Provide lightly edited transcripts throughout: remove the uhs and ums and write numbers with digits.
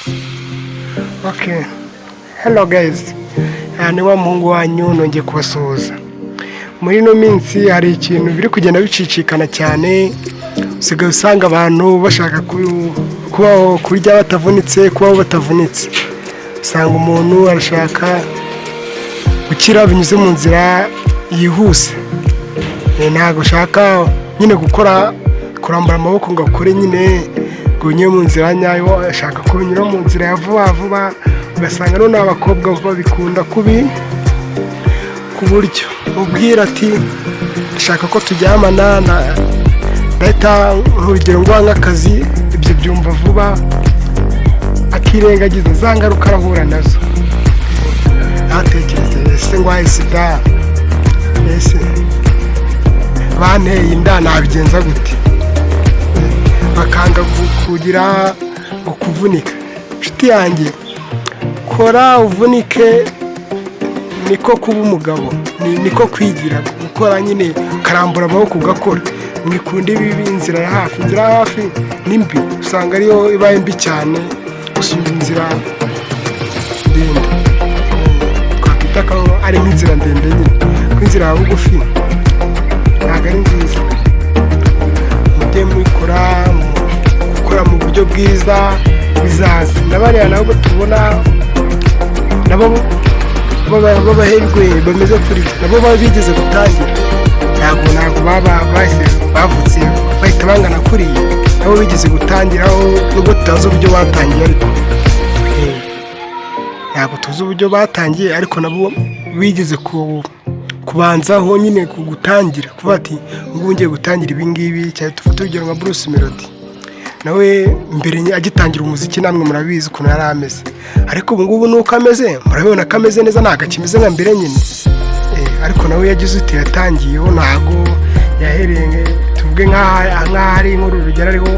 Okay. Hello guys. Aha ni wa muhungu wanyu, nongeye kubasuhuza. Muri ino minsi hari ikintu biri kugenda bicicikana cyane, usigaye usanga abantu bashaka kubaho, kurya batavunitse, kubaho batavunitse. Usanga umuntu arashaka gukira binyuze mu nzira yihuse. Ntabwo ushaka nyine gukora, kurambura amaboko ngo akore nyine, ngo binyure mu nzira nyayo, ashaka ko binyura mu nzira ya vuba vuba. Ugasanga noneho abakobwa babikunda kubi, ku buryo ubwira ati: "Ndashaka ko turyamana, ndahita nk'urugero nguha nk'akazi." Ibyo byumva vuba, akirengagiza za ngaruka arahura nazo. Ntatekereze: "Ese ndwaye sida? Ese banteye inda, nabigenza gute?" Bakanga kugira ngo kuvunika. Inshuti yanjye, kora uvunike, niko kuba umugabo, niko kwigira, gukora nyine, ukarambura amaboko ugakora. Mwikunda ibibi, inzira ya hafi. Inzira ya hafi ni mbi, usanga ariyo ibaye mbi cyane gusumba inzira ndende. Twakwita ko ari nk'inzira ndende nyine, kuko inzira ya bugufi ntabwo ari nziza. Mujye mubikora, gukora mu buryo bwiza bizaza. Na bariya nabo tubona nabo b'abaherwe bameze kuri, nabo baba bigeze gutangira. Ntabwo baba bahise bavutse bahita bangana kuriya. Nabo bigeze gutangiraho, nubwo tutazi uburyo batangiye, ariko ntabwo tuzi uburyo batangiye, ariko nabo bigeze kubanzaho nyine, ku gutangira kuvuga ati: "Ubu ngiye gutangira ibi ngibi." Cyane dufate urugero nka Bruce Melody, nawe mbere agitangira umuziki, namwe murabizi ukuntu yari ameze, ariko ubu ngubu nuko ameze murabibona ko ameze neza, ntabwo akimeze nka mbere nyine. Ariko nawe yagize uti yatangiyeho, ntabwo yahereye, tuvuge nk'aho ari nk'uru rugero, ariho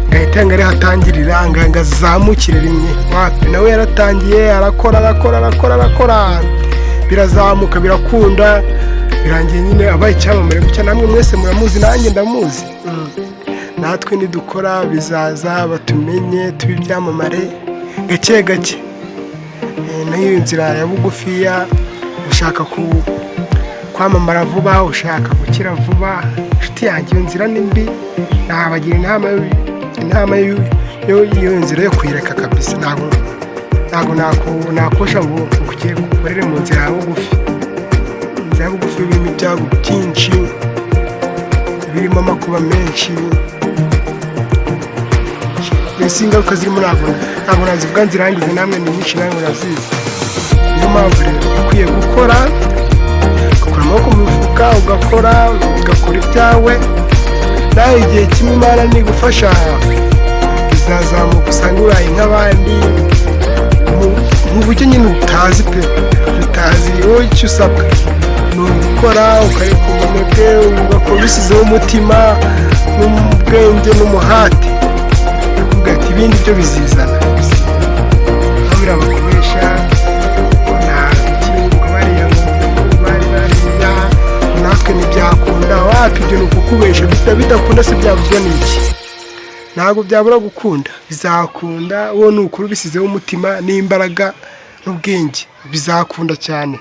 ngahita ngo ariho atangirira ngo azamukire rimwe. Wapi, nawe yaratangiye, arakora, arakora, arakora, arakora, birazamuka, birakunda, birangiye nyine abaye icyamamare gutya. Namwe mwese muramuzi, nanjye ndamuzi. Natwe nidukora bizaza, batumenye, tube ibyamamare gake gake. Nayo nzira ya bugufiya, ushaka kwamamara vuba, ushaka gukira vuba, inshuti yanjye, iyo nzira ni mbi. Nabagira inama y'iyo nzira yo kuyireka kabisa. Ntabwo nakosha ngo ugiye gukorere mu nzira ya bugufi. Inzira ya bugufi irimo ibyago byinshi, birimo amakuba menshi. Mbese ingaruka zirimo ntabwo nazivuga nzirangize, namwe ni nyinshi, namwe murazizi. Niyo mpamvu rero ukwiye gukora, ugakura amaboko mu mifuka, ugakora, ugakora ibyawe. Nawe igihe kimwe Imana nigufasha bizazamuka, usanga uraye nk'abandi mu buryo nyine utazi pe, utazi. Wowe icyo usabwa ni ugukora, ukareka ubunebwe, ugakora ubisizeho umutima n'ubwenge n'umuhate. Nakubwira ati ibindi byo bizizana. Aho birabakoresha nta ngo bariya, ngo bari bariya, natwe ntibyakunda. Wapi, ibyo ni ukukubesha. Bidakunda se byabuzwa n'iki? Ntabwo byabura gukunda, bizakunda. Wowe ni ukuri ubisizeho umutima n'imbaraga n'ubwenge, bizakunda cyane.